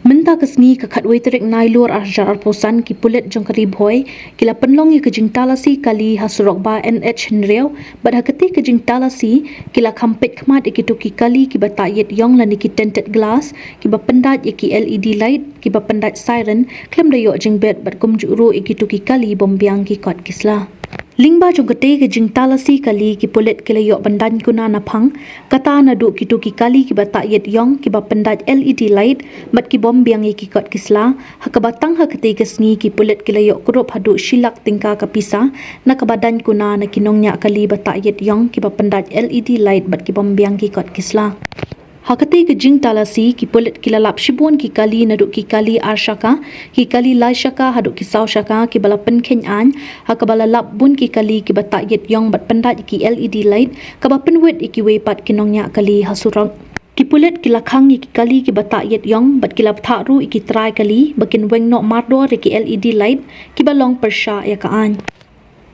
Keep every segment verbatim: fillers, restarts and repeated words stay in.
Mynta ka sngi ka khatwei tarik Nailur arhajar arphew san, ki pulit jong ka Ri Bhoi ki la pynlong ïa ka jingtalasi kali ha surok bah N H hynriew, bad ha katei ka jingtalasi ki la kham peit khmat ïa kito ki kali kiba tah ïit ïong lane ki tinted glass, kiba pyndait ïa ki L E D light, kiba pyndait siren, khlem da ïoh jingbit, bad kumjuh ruh ïa kito ki kali bym biang ki kot ki sla. Lyngba jong katei ka jingtalasi kali, ki pulit ki la ïoh ban daiñ kuna na phang, kata naduh kito ki kali kiba tah ïit ïong, kiba pyndait L E D light, bad ki bym biang ïa ki kot ki sla, ha kaba tang ha katei ka sngi ki pulit ki la ïoh kurup haduh shi lak tyngka ka pisa na kaba daiñ kuna na ki nongñiah kali ba tah ïit ïong, kiba pyndait L E D light, bad ki bym biang ki kot ki sla. Ha katei ka jingtalasi, ki pulit ki la lap shibun ki kali, naduh ki kali ar shaka, ki kali lai shaka haduh ki saw shaka, kiba la pynkheiñ aiñ, ha kaba la lap bun ki kali kiba tah ïit ïong bad pyndait ïa ki L E D light, kaba pynwit ïa kiwei pat ki nongñiah kali ha surok. Ki pulit ki la khang ïa ki kali kiba tah ïit ïong bad ki la bthah ruh ïa ki trai kali ba kin weng noh mardor ïa ki L E D light, kiba long pyrshah ïa ka aiñ.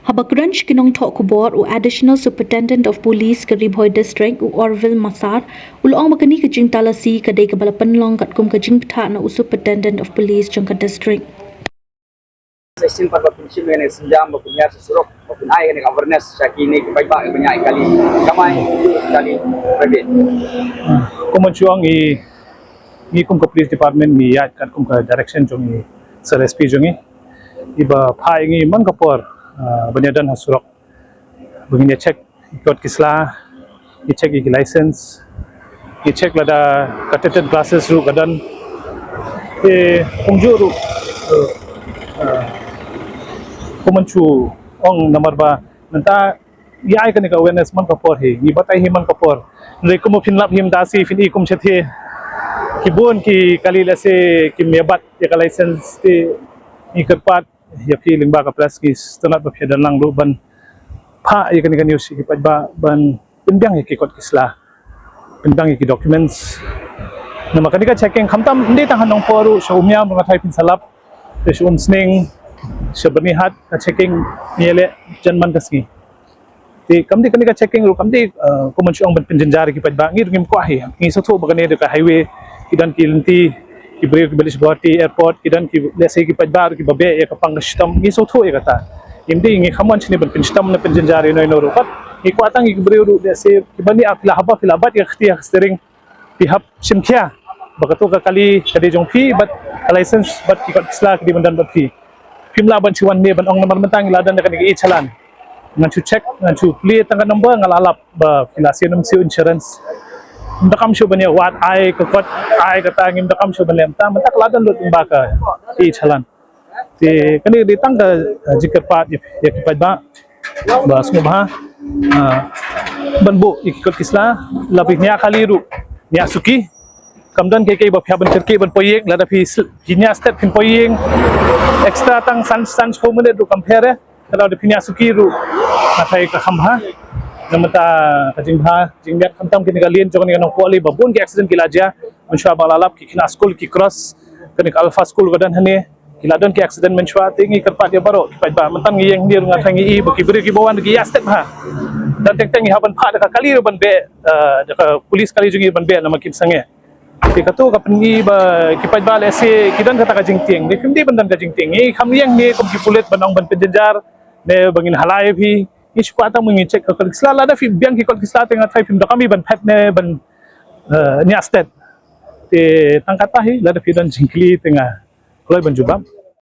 Haba kren sha ki nongthoh khubor, u Additional Superintendent of Police ka Ri Bhoi District, u Orville Massar, u la ong ba kane ka jingtalasi ka dei kaba la pynlong katkum ka jingbthah na u Superintendent of Police jong ka district. Sa shisien pat ba pynshim ïa kane ka sienjam, ba pynhiar sa surok, ba pynai ïa kane ka awareness sha kine ki paidbah kiba ñiah ïa ki kali kamai, kali private. Kum ban shu ong, ngi, ngi kum ka police department ngi ïaid katkum ka direction jong i Sir S P jong ngi, iba phah ïa ngi man ka por, ah, ban ïadon ha surok, ba ngin ïa check ïa ki kot ki sla, ïa check ïa ki license, ïa check lada ka tinted glasses ruh ka don. Te kumjuh ruh, eh, eh, kum ban shu ong, namar ba mynta ïa ai kane ka awareness man ka por hi, ngi batai hi man ka por. Hynrei kum ba phin lap hi mynta shi phin i kum shatei, ki bun ki kali lehse kim ïa bat ïa ka license, te ngi kyrpad ïa phi lyngba ka press, ngi sngewtynnat ba phi ïadon lang ruh ban phah ïa kane ka news ïa ki paidbah ban pynbiang ïa ki kot ki sla, pynbiang ïa ki documents. Namar kane ka checking khamtam ym dei tang ha Nongpoh ruh, sha Umiam ruh nga tharai phin sa lap, te sha Umsning, sha Byrnihat ka checking ngi ïaleh jan man ka sngi. Te kam dei kane ka checking ruh kam dei, eh, kum ban shu ong ban pynjynjar ïa ki paidbah, ngi ruh ngim kwah hi. Ngi sngewthuh ba kane dei ka highway, ki don ki lynti, ki briew kiba leit sha Guwahati airport, ki don ki, lehse ki paidbah ruh kiba beh ïa ka pang ka shitom, ngi sngewthuh ïa kata. Ngim dei, ngi kham wan shane ban pynshitom ne pynjynjar ïano ïano ruh pat. Ngi kwah tang ïa ki briew ruh lehse kiba niah, phi la hap ba phi la bat ïa ka kti ha ka steering, phi hap shim khia ba kato ka kali ka dei jong phi, bad ka license bad ki kot ki sla ki dei ban don bad phi. Phim lah ban shu wan ne ban ong, namar mynta ngi la don da kane ka e-challan. Ngan shu check, ngan shu plie tang ka number, nga la lap ba phi la siew ne ym siew insurance. Ngim donkam shuh ban ïa wad ai ka kot, ai kata, ngim donkam shuh ban leh mynta, mynta ka la don lut ba ka e-challan. Te kane ka dei tang ka, eh, jingkyrpad ïa, ïa ki paidbah ba sngewbha, ah, ban buh ïa ki kot ki sla, la phi ñiah kali ruh, ñiah suki. Kam don kiei kiei ba phi hap ban kyrkieh ban poi ïing, lada phi sl-, phi ñiah stet phin poi ïing extra tang san, san shiphew minit ruh kam pher eh. Ka dei da phi ñiah suki ruh, nga tharai ka kham bha. Namar ka jingbha jingmiat, khamtam kine ka lane jong kane ka Nongpoh Ri ba bun ki accident ki la jia. Mynshuwa ba la lap ki khynnah skul ki cross kane ka Alpha School ka don hangne, ki la don ki accident mynshuwa. Te ngi kyrpad ïa baroh ki paidbah, mynta ngi ïeng hangne ruh nga tharai ngi i ba ki briew kiba wan ki ïa step bha. Don teng teng ngi hap ban phah da ka kali ruh ban beh, eh, da ka police kali jong ngi ban beh namar kim sangeh. Te kato ka pyni ba ki paidbah lehse ki don kata ka jingtieng. Te phim dei ban don ka jingtieng. Ngi kham ïeng hangne kum ki pulit ban ong ban pynjynjar ne ba ngin halai phi. Ngi shu kwah tang ba ngin check ka kot ki sla, lada phi biang ki kot ki sla te nga tharai phim donkam hi ban phet ne ban, eh, ñiah stet. Te tang kata hi, lada phi don jingkylli te nga kloi ban jubab.